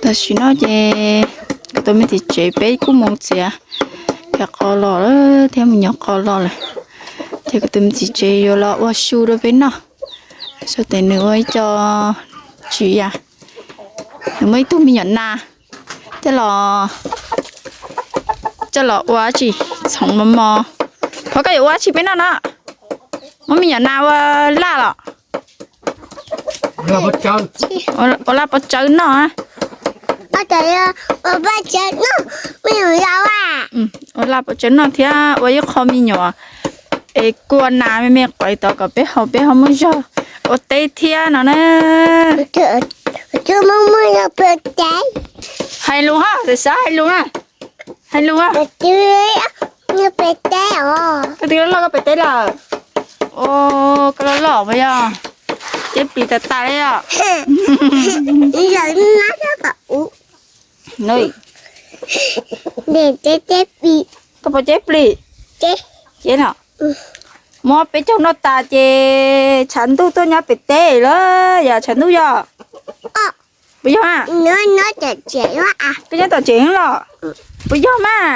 Tam sim no ces kuv tus me txiv tsev peb kuj mus txiav cov qos los lawm thiab mus nyom qos los lawm, ces kuv tus me txiv tsev yuav los ua su rau peb noj. Sab tes nws ua ib co tsis yam, nws muaj ib tug me nyuam nas coj los, coj los ua tsis txhoov mos mos. Qhov koj yuav ua tsis peb noj no, muab me nyuam nas ua laj los, ua laj pov tsawb noj. Ua laj pov tsawb noj thiab ua ib qho me nyuam es kua nas me me qais tod kom peb haus peb ho muaj zog ua teb thiab no na. Hais lus hos, xav hais lus na, hais lus. Koj twb loj loj koj pem teb lawm. Koj loj loj puas yog? Ceb plis tas tas li os. Koj puas ceb plis? Ceb no. Muab peb caug noj tas ces tshav ntuj tuaj nyob pem teb lawm yog tshav ntuj yog? Puas yog? Koj nyob tom tsev los? Puas yog mas?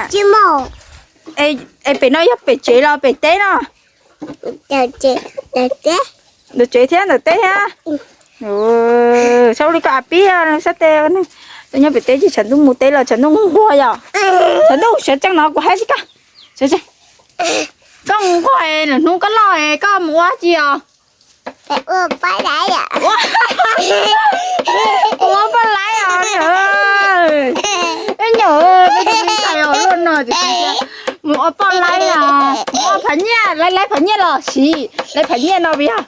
Es pem no yog pem tsev los pem teb no? Ntawm tsev thiab ntawm teb thiab. Saib ua li koj av pib, sab tes tuaj nyob pem teb ces tshav ntuj mus teb los tshav ntuj nquag yog? Tshav ntuj sawv tsees no kuv hais tsis koj, koj nquag lwm hnub koj loj koj mus ua tsi os? Ua poj laib os. Nyuam, luaj no mus ua poj laib os, mus ua phav nyiaj, laib laib phav nyiaj los siv, laib phav nyiaj no puas yog?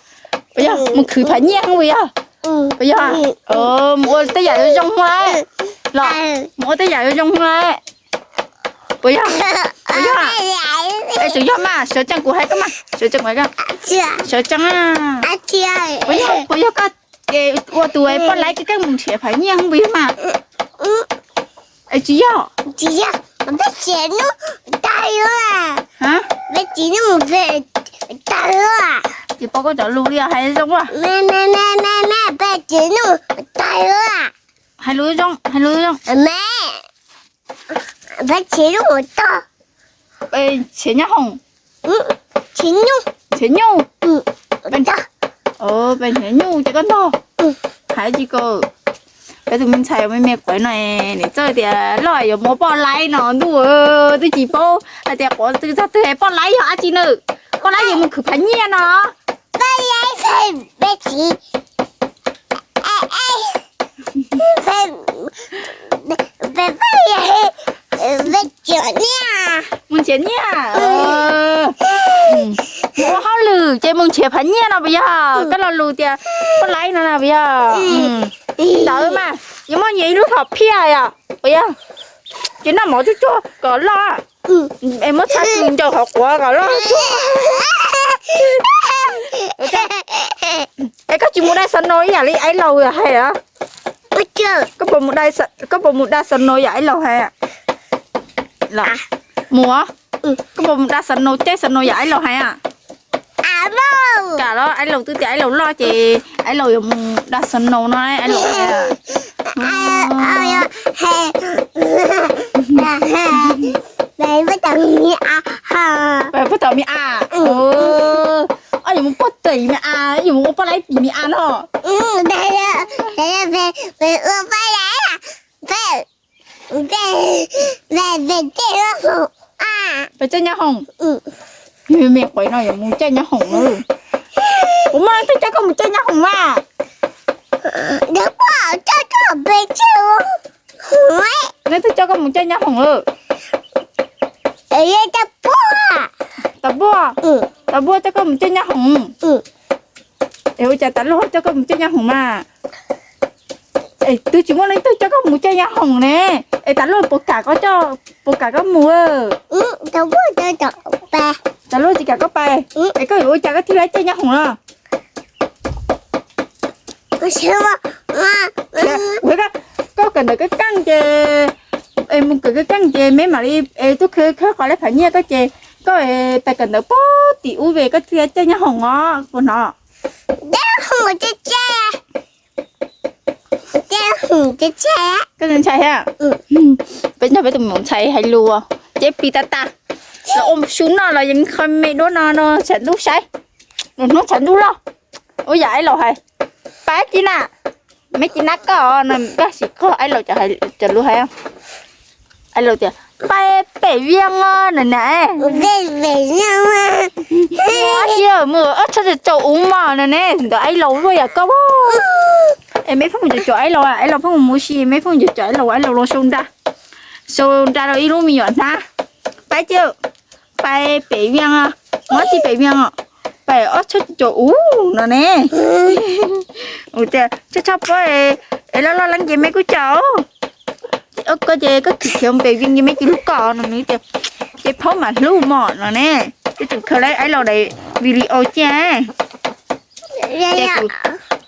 Puas yog mus khwv phav nyiaj puas yog? Puas yog? Mus ua tej yam zoo zoo lawm los, mus ua tej yam zoo zoo lawm. Puas yog? Puas yog? Es tseem yog mas, sawv tsees kuv hais koj mas, sawv tsees kuv hais koj, sawv tsees. Puas yog, puas yog koj ua tus poj laib keej keej mus nrhiav phav nyiaj puas yog mas? Es tsis yog? Ces paub koj cov lus li hais zoo as. Hais lus zoo, hais lus zoo. Nrhiav nyoob hoom, nrhiav nyuj, peb nrhiav nyuj ces koj ntog. Hais tsis kawm, peb tus me ntxhais me me quav no, nws txawj tias loj yuav mus ua poj laib no ntuj, twb tsis paub hais tias quav twg txog twg es poj laib yog dab tsi na. Poj laib yuav mus khwv phav nyiaj no. Mus nrhiav nyiaj, mus ua hauj lwm ces mus nrhiav phav nyiaj no puas yog? Koj lo lus tias poj laib no na puas yog? Ntawd mas yuav muaj nyias ib lub thom phiaj yom, puas yog? Ces noj mov tsuag tsuag kom loj, es muab txhab kws ncaws qhov quav kom loj tsuag. Es koj tsis mus dai xas no ib yam li Aib Laus hais os? Koj puas mus dai xas no yam Aib Laus hais? Mus, koj puas mus dai xas no, caij xas no yam Aib Laus hais? Kam los, Aib Laus twb tias Aib Laus loj ces Aib Laus yuav mus dai xas no no, Aib Laus hais. Puag tom mi a, yuav mus puag tom mi a, yuav mus ua poj laib tim mi a no. Peb caij nyoob hoom, me quav no yuav mus caij nyoob hoom na. Kuv muaj leej twg coj koj mus caij nyoob hoom mas? Leej twg coj koj mus caij nyoob hoom lawm? Tam Npuaj, Tam Npuaj coj koj mus caij nyoob hoom. Es ua cas Tam Luj coj koj mus caij nyoob hoom mas? Es twb tsis muaj leej twg coj koj mus caij nyoob hoom ne. Es Tam Luj puas kam koj, puas kam koj mus? Tam Luj tsis kam koj pais. Es koj yuav ua cas koj thiaj li caij nyoob hoom no? Koj kawm ntawv keej keej ces, mus kawm keej keej ces me mam li tuaj khawb qhov laib phav nyiaj koj ces koj pais kawm ntawv puag tim ub es koj thiaj caij nyoob hoom os, puas hnov? Koj ntshai thiab? Peb nrog peb tus me ntxhais hais lus ces plis tas tas, los ua su noj los yeej qho me duab no no tshav ntuj saib, hnub tshav ntuj loj. Ua yam aib laus hais, pab ci na, me ci na koj no, koj sim qog aib laus cov lus hais. Aib laus tias pab pem viaj no na. Mus ob tshab caum caum uv mos no ne, ntawd aib laus luaj yam koj. Es mej phooj ywg caum aib laus, aib laus phooj mus si, mej phooj ywg caum aib laus, aib laus los sau nra, sau nra rau ib lub me nyuam hnab, pab ci, pab pem viaj, mus tib pem viaj os, pem ob tshab caum caum uv no ne. Ua tias tshaj tshaj plaws es loj loj leej ces mej kuj caum. Koj ces koj khiav khiav pem viaj ces mej ci lub koj no nws tias, ces phaub mam hlub mos no ne. Twb tus khaws lawm aib laus daim video cia.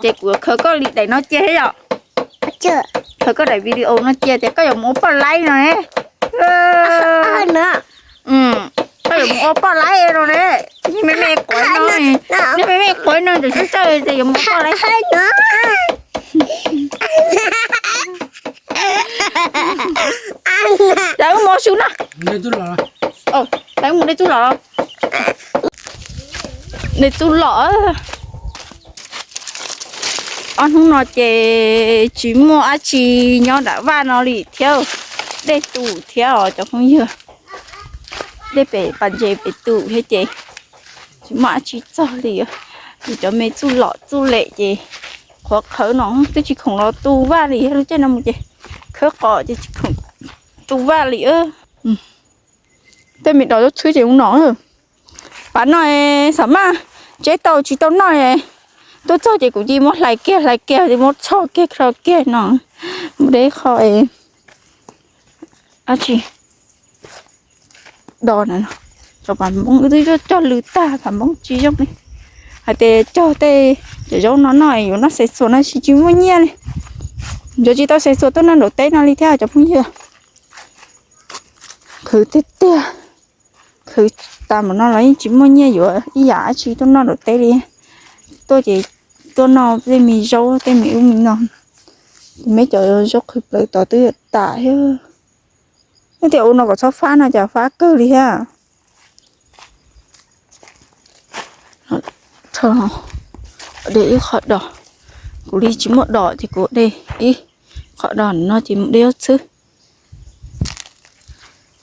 Ces kuv khaws koj li daim no cia thiab yom. Khaws koj daim video no cia tias koj yuav mus ua poj laib no ne. Koj yuav mus ua poj laib no ne. Niag me me quav no, niag me me quav no ntawm tsis txawj tias yuav mus ua poj laib. Lawv mus su na. Lawv mus dej txuj los. Dej txuj los. Ob hnub no ces tsis muaj dab tsi nyob nram vaj no li thiab. Dej tu thiab os cov phooj ywg. Dej pem pas ntses pem tu thiab ces tsis muaj dab tsi txog li. Yus cov me txuj lom txuj lem ces qhuav qhawv no twb tsis khoom los tu vaj li. Lub caij no mus ces khawb qos ces tsis khoom tu vaj li. Tej me dos zaub txhwb ces ub no. Pas no xam maj tseb tau tsis tau noj. Tuaj txog ces kuv cia muab hlais kiag hlais kiag, muab txhoj kiag kho kiag no. Mus de qho dab tsi dos na. Cov pas npoob wb twb cog lw tag, pas npoob tsis zoo li. Hais tias cog tej cov zaub no noj yuav noj xav xuas no tsis tsis muaj nyiaj li. Yuav tsis tau xav xuas tuaj noj nraum teb no li thiab cov phooj ywg. Khwv tiag tiag, khwv tas npaum no los yeej tsis muaj nyiaj yuav ib yam dab tsi tuaj noj nraum teb li. Tuaj ces tuaj noj tej me zaub tej me ub me no. Ces meb cov zaub qhwv plawv tod twb yuav tas thiab. Nej tias ua no kom txhob fab no cas fab kawg li thiab. De ib qho dos, kuv li tsis muaj dos ces kuv de ib qho dos no ces mus de zaub txhwb.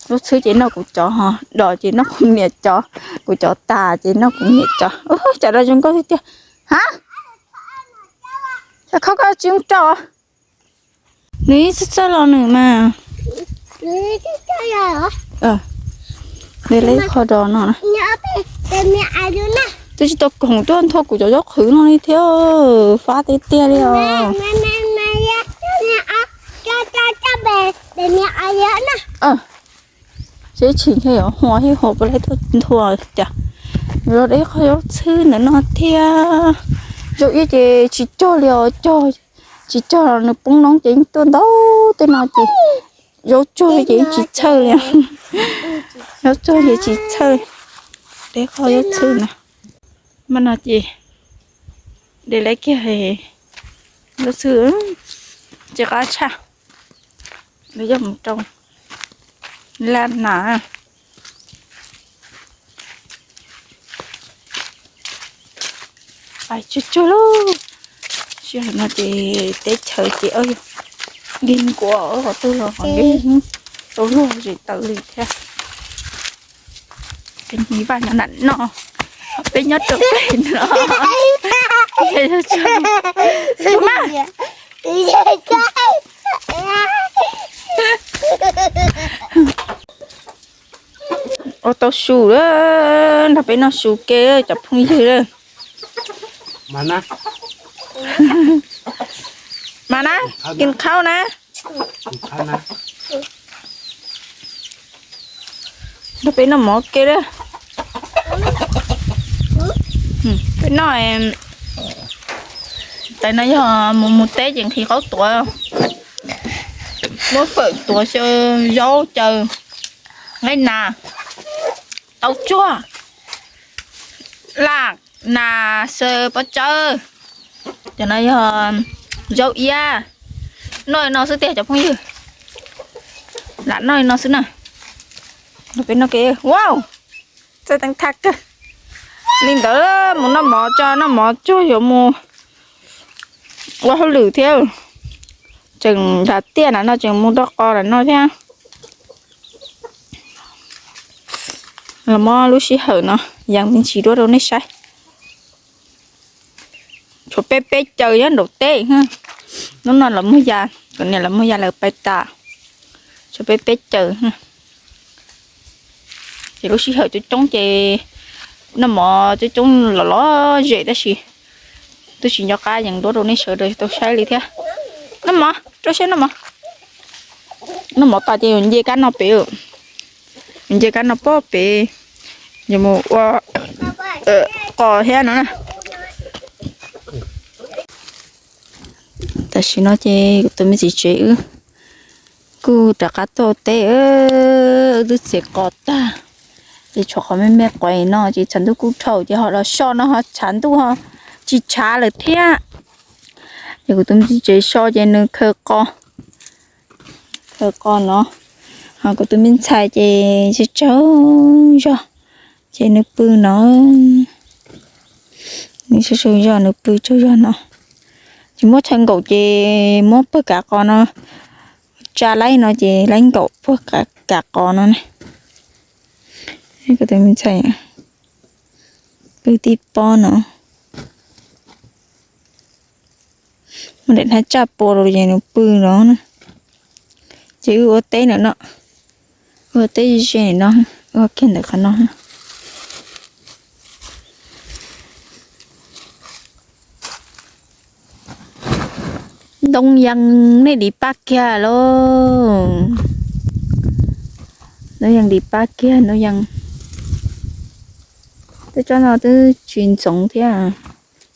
Zaub txhwb ces noj kuv cov, ho dos ces noj kuv niam cov. Kuv cov tas ces noj kuv niam cov. Cas dos zoo nkauj tiag tiag. Ha, koj koj tsis rau. Nws ib txawj txawj los nws mas. De leb qho dos no. Twb tsis tau koom tuaj nthua kuv cov zaub qhwv no li thiab, fab tiag tiag li os. Seb tsis ntshe yuav hua thiab, hua puas laib tuaj nthua cas. Los de qho zaub txhwb ntawm no thiab. Zaub iab ces tsis cog li os, cog tsis cog nws poob noob ces yeej tuaj ntau tej no ces zaub tsuag ces yeej tsis txhawj li. Zaub tsuag ces tsis txhawj. De qho zaub txhwb na. Mas no ces de lawv kiag zaub txhwb tsis qab tshaj. Lawv coj mus rau laj nas. Pais tsuag tsuag lauj. Sij hawm no ces teb chaws ces dig nkuav qhov twg los qhov nkeeg tau luag zem taws li thiab. Peb nyob vaj nyob nram no, peb nyob rau pem no. Ua tau su lawm, nrog peb noj su ke cov phooj ywg lawm. Mas na, kis qhau na. Nrog peb noj mov ke lawm. Peb noj, tais no yog mus mus teb ces nqhis qaub tuav, muab fawm tuav xyaw, zaub caws, nqaij nas, taub tsuag, laj nas, xyaw pob tsawb. Cov no yog zaub iab, Noj li no xwb tiag cov phooj ywg. Lam noj li no xwb na. Peb noj ke, wow, txaij teeb thaj kawg. Li ntawd mus noj mov tso, noj mov tso yuav mus ua hauj lwm thiab. Tseem nram tiaj na no, tseem mus rau qos na no thiab. Los muab lub sij hawm no yees me ntsis duab rau nej saib. Tshuav peb peb caug nyob nraum teb. Hnub no lawv muag ya, kuv niam lawv muag ya lawv pais tas. Tshuav peb peb caug. Ces lub sij hawm coob coob ces noj mov coob coob los los zem tab sis twb tsis nco qab yees duab rau nej sawv daws tau saib li thiab. Noj mov, rau siab noj mov. Noj mov tas ces yuav nce kab no pem, yuav nce kab no pem, yuav mus ua qos thiab no na. Tam sim no ces kuv tus me txiv tsev wb kuj rov qab tuaj teb, wb twb txiav qos tag, ces tshuav qhov me me quav no ces tshav ntuj kuj dhau ces ho los so no ho tshav ntuj ho tsis tshav lawm thiab. Ces kuv tus me txiv tsev so ces nws khaws qos, khaws qos no, ho kuv tus me ntxhais ces tsaug tsaug zog ces nws pw no, nws tsaug tsaug zog nws pw tsaug zog no. Ces muab chaw nkaum ces muab pawg kav qos no tsa laib no ces laib nkaum pawg kav qos no ne. Kuv tus me ntxhais pw tib pob no, muab daim hnab tsaj pua rau ces nws pw no na. Ces wb ua teb na no, ua teb ze ze no, ua kiag ntawm qhov no. Ntoo yees nej dim pab kiag lauj. Ntoo yees dim pab kiag, ntoo yees. Tej tsob no twb tsis ntxoov thiab,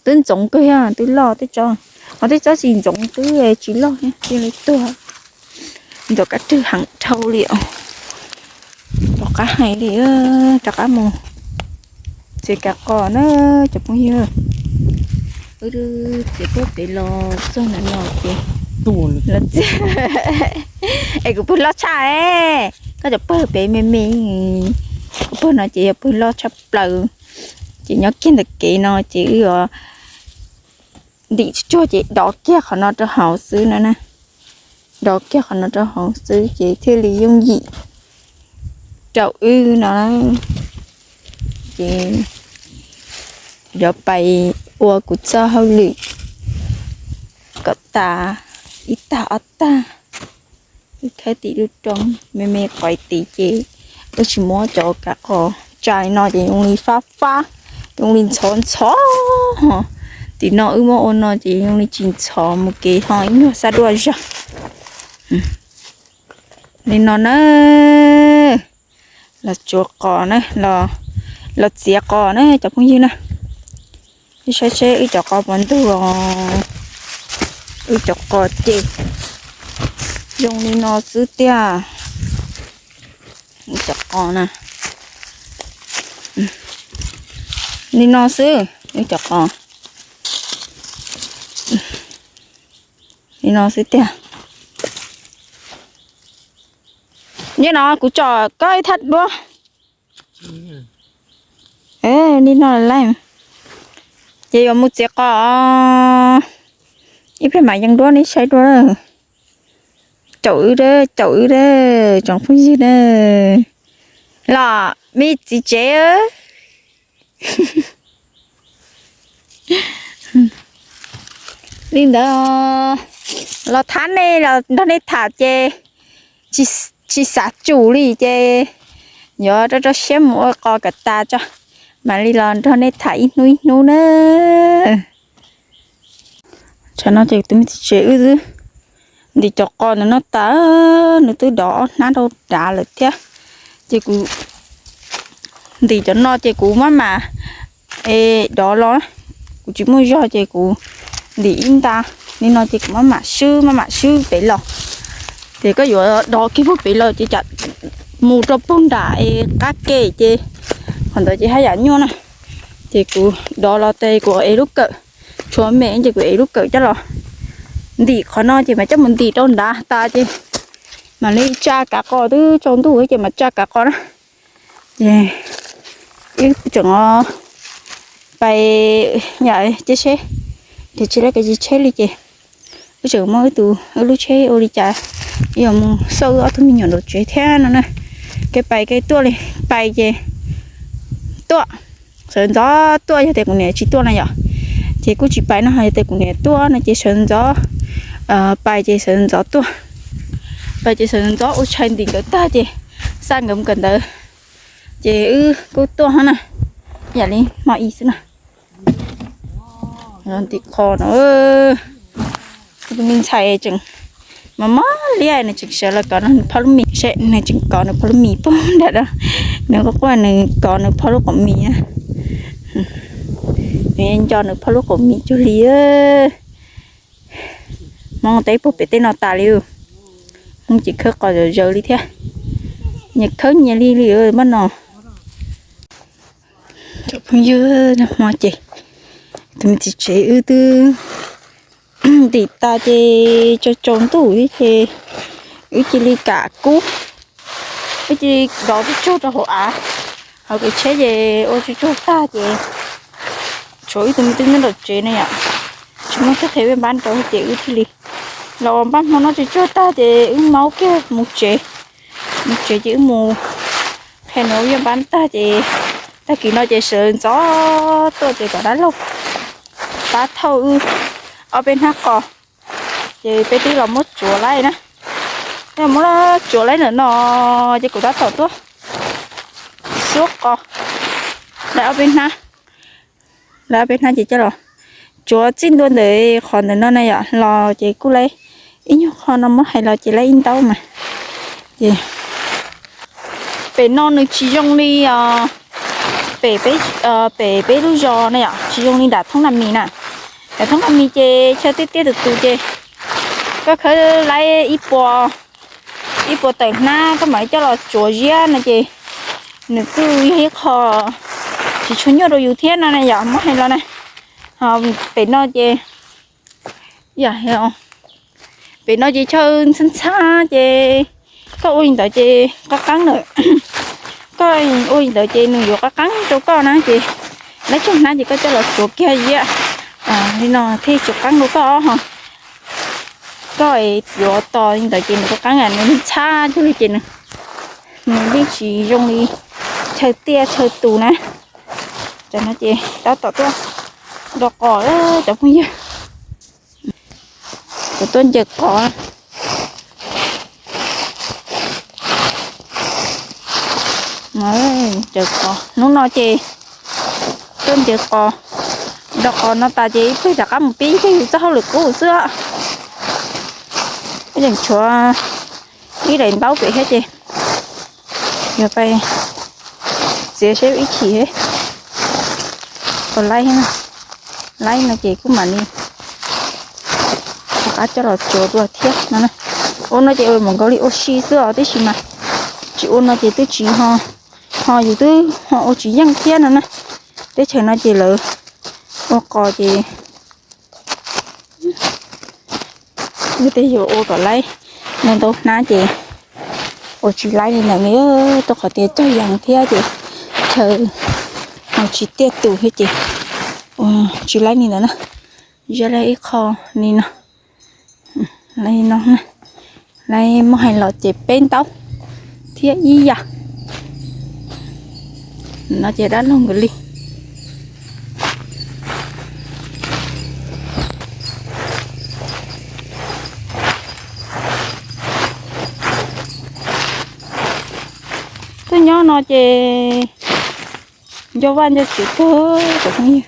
twb ntxoov kawg thiab twb loj tej tsob, ho tej tsob tsis ntxoov twb tsis loj thiab cia li tuag. Ntxoov kab rwg heev dhau li os. Tom qab hais li, rov qab mus txiav kav qos na cov phooj ywg. Wb txiav puag pem los txog ntawm no ces los txiav. Es kuv pawg loj tshaj, koj cov pawg pem me me, kuv pawg no ces yog pawg loj tshaj plaws. Ces nyob kiag ntawm kev no ces wb yuav ntim tsuag tsuag ces dov kiag qhov no rau hauv xwb no na. Dov kiag qhov no rau hauv xwb ces thiaj li yooj yim rau wb no. Ces yuav pais ua kuv txoj hauj lwm kom tas ib tag ob tag. Wb khawb tim lub roob me me quav tid ces wb tsis muab cov kav qos tsa li no ces zoo li fab fab, zoo li ntxhov ntxhov. Tim no wb muab ua no ces zoo li tsis ntxhov mus kev ho ib nyuag xab duaj zog. Li no na, los tsuav qos na, los txiav qos na cov phooj ywg na. Wb saib seb wb cov qos puas ntug os. Wb cov qos ces zoo li no xwb tiag. Wb cov qos na, li no xwb, wb cov qos li no xwb tiag. Nyob no kuv tsom koj ib thaj duab. Li no lawm, ces yuav mus txiav qos, ib pliag mam yees duab nej saib dua. Caum wb, caum wb, tsoom phooj ywg na, los me txiv tsev. Li ntawd los thab nej los nrog nej tham ces tsis xav tsum li ces yuav rau rau siab mus ua qos kom tas tso, mam li los nrog nej tham ib hnub ib hnub na. Tsam no ces tus me txiv tsev wb twb ntim cov qos ntawm no tas, nws twb dov ob hnab rau dav lawm thiab. Ces kuv ntim cov no ces kuv maj mam dov los, kuv tsis muaj zog ces kuv ntim ib nta li no ces kuv maj mam swb maj mam swb pem los. Ces koj yuav dov kiag puag pem los ces tsam mus rau puag nram es qab ke ces qhov ntawd ces haj yam nyuaj na. Ces kuv dov los ces kuv ev lub kawm, tshuav me ces kuv ev lub kawm coj los ntim qhov no ces mam coj mus ntim rau nrad tas ces mam li tsa kav qos, twb tsaus ntuj ces mam tsa kav qos na. Ces wb tseem pais yam cia tsheb, ces tsis lawv kev cia tsheb li ces wb tseem muab wb tus, wb lub tsheb ua li cas yuav mus xauj wb ob tug me nyuam nraum tsev thiab no na. Kev pais kev tuaj li, pais ces tuaj, sawv ntxov tuaj, yog tias kuv niam tsis tuaj na yom, ces kuj tsis pais no, yog tias kuv niam tuaj no ces sawv ntxov, pais ces sawv ntxov tuaj, pais ces sawv ntxov ua tshais ntim nkawd tag ces xa nkawd mus kawm ntawv, ces wb kuj tuaj hov na, yam li hmo i xwb na. Ntim qos no, tus me ntxhais tseem mos mos liab, nws tseem sawv los kov nws phauj lub mis, nws tseem kov nws phauj lub mis poob nram no, nws quaj quaj nws kov nws phauj lub qaum mis na. Nws nco nws phauj lub qaum mis cuag li. Hmoob teb puag pem tej no tas li, Hmoob ces khawb qos zom zaws li thiab, nyias khawb nyias li li maj no. Cov phooj ywg, nag hmo ces tus me txiv tsev wb twb ntim tas ces tsaus tsaus ntuj ces wb cia li kam kub, wb cia li dov tsuj tsuag rau hauv av, hauv kev tsheb ces ua tsuj tsuag tag ces tshuav wb tus me tub nyob nraum tsev na yom, tsis muaj tub qhe peb npab rau ces wb thiaj li los npaj hmo noj tsuj tsuag tag ces wb maub kiag mus tsev, mus tsev ces wb mus qhia nws ua yaj npab tag ces tag kis no ces sawv ntxov tuaj ces kom dab laug pab thauj wb ob peb hnab qos, ces peb twb los muab tsuav laib na. Muab tsuav laib ntawm no ces kuv tab tom tuaj xuab qos laib ob peb hnab, laib ob peb hnab ces coj los tsuav txij ntua ntawm qhov ntawm no na yom, los ces kuj laib ib nyuag qho no, muab hais los ces laib ib ntaub mas. Ces pem no nws tsis zoo li pem, pem peb lub zos na yom, tsis zoo li nram thoob na mis na. Nram thoob na mis ces chaw tiaj tiaj tus tus ces koj khawb laib ib puas, ib puas tawm hnab koj mam li coj los tsuav ziab no ces nws kuj yog ib qho tsis tshua nyuaj rau yus thiab no na yom, muab hais los na. Pem no ces, pem no ces chaw ntxhab ntxhab ces koj ua li ntawd ces qab qeeb na, koj ua li ntawd ces nws yuav qab qeeb rau koj na ces laib tsawg hnab ces koj coj los tsuav kiag ziab li no thiaj tsis qeeb rau koj ho. Koj yuav tos li ntawd ces nws qab qeeb, nws ntxhab cuag li ces nws, nws yeej tsis zoo li chaw tiaj chaw tus na. Tam no ces tab tom tuaj do qos cov phooj ywg, kuv tuaj ncaws qos. Ncaws qos hnub no ces tuaj ncaws qos, do qos no tas ces ib pliag rov qab mus pib ib pliag yus txoj hauj lwm qub xwb. Yeej tshuav ib daim ntaub pem thiab ces yog pais txiav seb ib chim, laib, laib no ces kuj mam li rov qab coj los tsuav dua thiab no. Ua no ces ua mam nkaus li ua si xwb os, tab sis mas tsis ua no ces twb tsis ho, ho yus twb ho ua tsis yeej thiab no na. Teb chaws no ces lawv ua qos ces tej yus ua kom laib ntau ntau hnab ces ua tsis laib li ntawd li, rau qhov tias cog yees thiab ces chaw ho tsis tiaj tus thiab ces ua tsis laib li ntawd na. Ziab laib ib qho li no, li no, laib muab hais los ces peb ntaub thiab ib yam. No ces dab laug nkawd li. Tuaj nyob no ces nco vaj nco tsev kawg cov phooj ywg.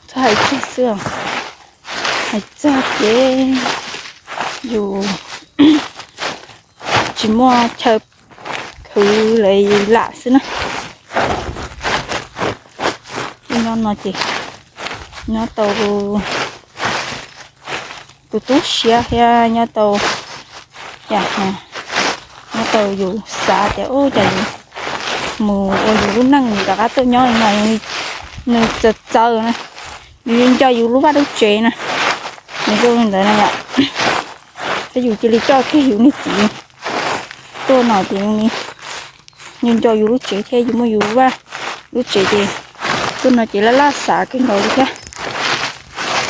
Txhob hais tseg xwb, hais txog ces yus tsis muaj chaw khwv li lam xwb na. Nyob no ces nyob tau tus tub siab thiab nyob tau, nyob tau yus xav tias ub cas yus mus ua yus lub neej rov qab tuaj nyob no, nws txawv txawv na, nws nco yus lub vaj lub tsev na. Zoo li ntawd na yom. Peb yus cia li coj kiag yus niag txiv tuaj no ces nco nco yus lub tsev thiab yus muaj yus vaj lub tsev ces tuaj no ces laj laj xav kawg nkaus li thiab.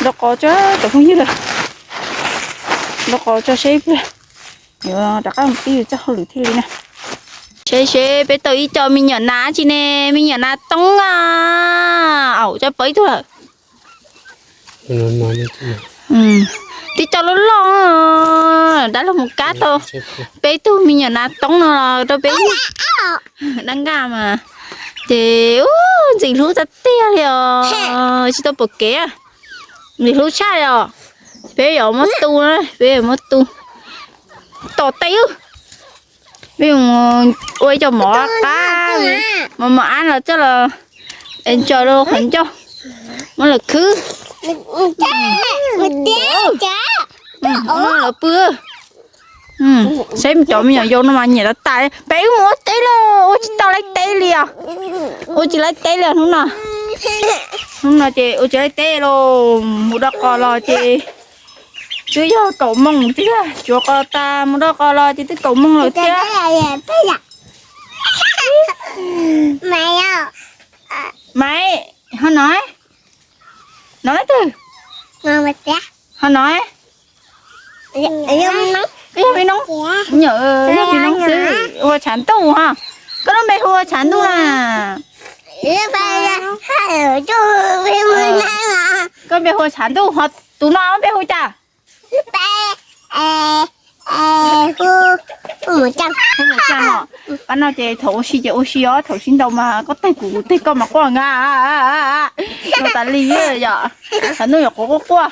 Nrau qos tso cov phooj ywg lawm, nrau qos tso seb pliag yuav rov qab mus pib yus txoj hauj lwm thiaj li na. Seb seb peb tau ib co me nyuam nas tsi ne, me nyuam nas toob a. Aum, tso pov ib tug lawm. Tib co loj loj, dab laug mus kab tau peb tug me nyuam nas toob no los rau peb dab nkaj mas. Ces ntxim hlub txog tiag li os, tsis tau pom kev. Ntxim hlub tshaj li os. Peb yuav muab tu, peb yuav muab tu tom tej. Peb mus ua ib co mov qab, mov mos ab los coj los es ntsaws rau qhov ncauj, muab lawm khwb. Lawv pw. Saib cov me nyuam yaus no mas nyiam tas tas. Peb wb mus ua teb los ua tsis tau laib teb li os. Ua tsis laib teb li os hnub no. Hnub no ces ua tsis laib teb los mus do qos los ces twb yog kaum moos thiab, tsuav qos tas mus do qos los ces twb kaum moos lawm thiab. Maiv, ho no, no leej twg? Ho no, yog me noob, yog me noob xwb, ua tshav ntuj ho. Koj lub npe hu ua tshav ntuj na. Koj npe hu ua tshav ntuj ho tus no npe hu cas? Pab no ces thaum ua si ces ua si os, thaum sib ntaus mas koj teg kuv kuv teg koj mas quaj nka tas li yom. Tshav ntuj nyuam qhuav quaj quaj.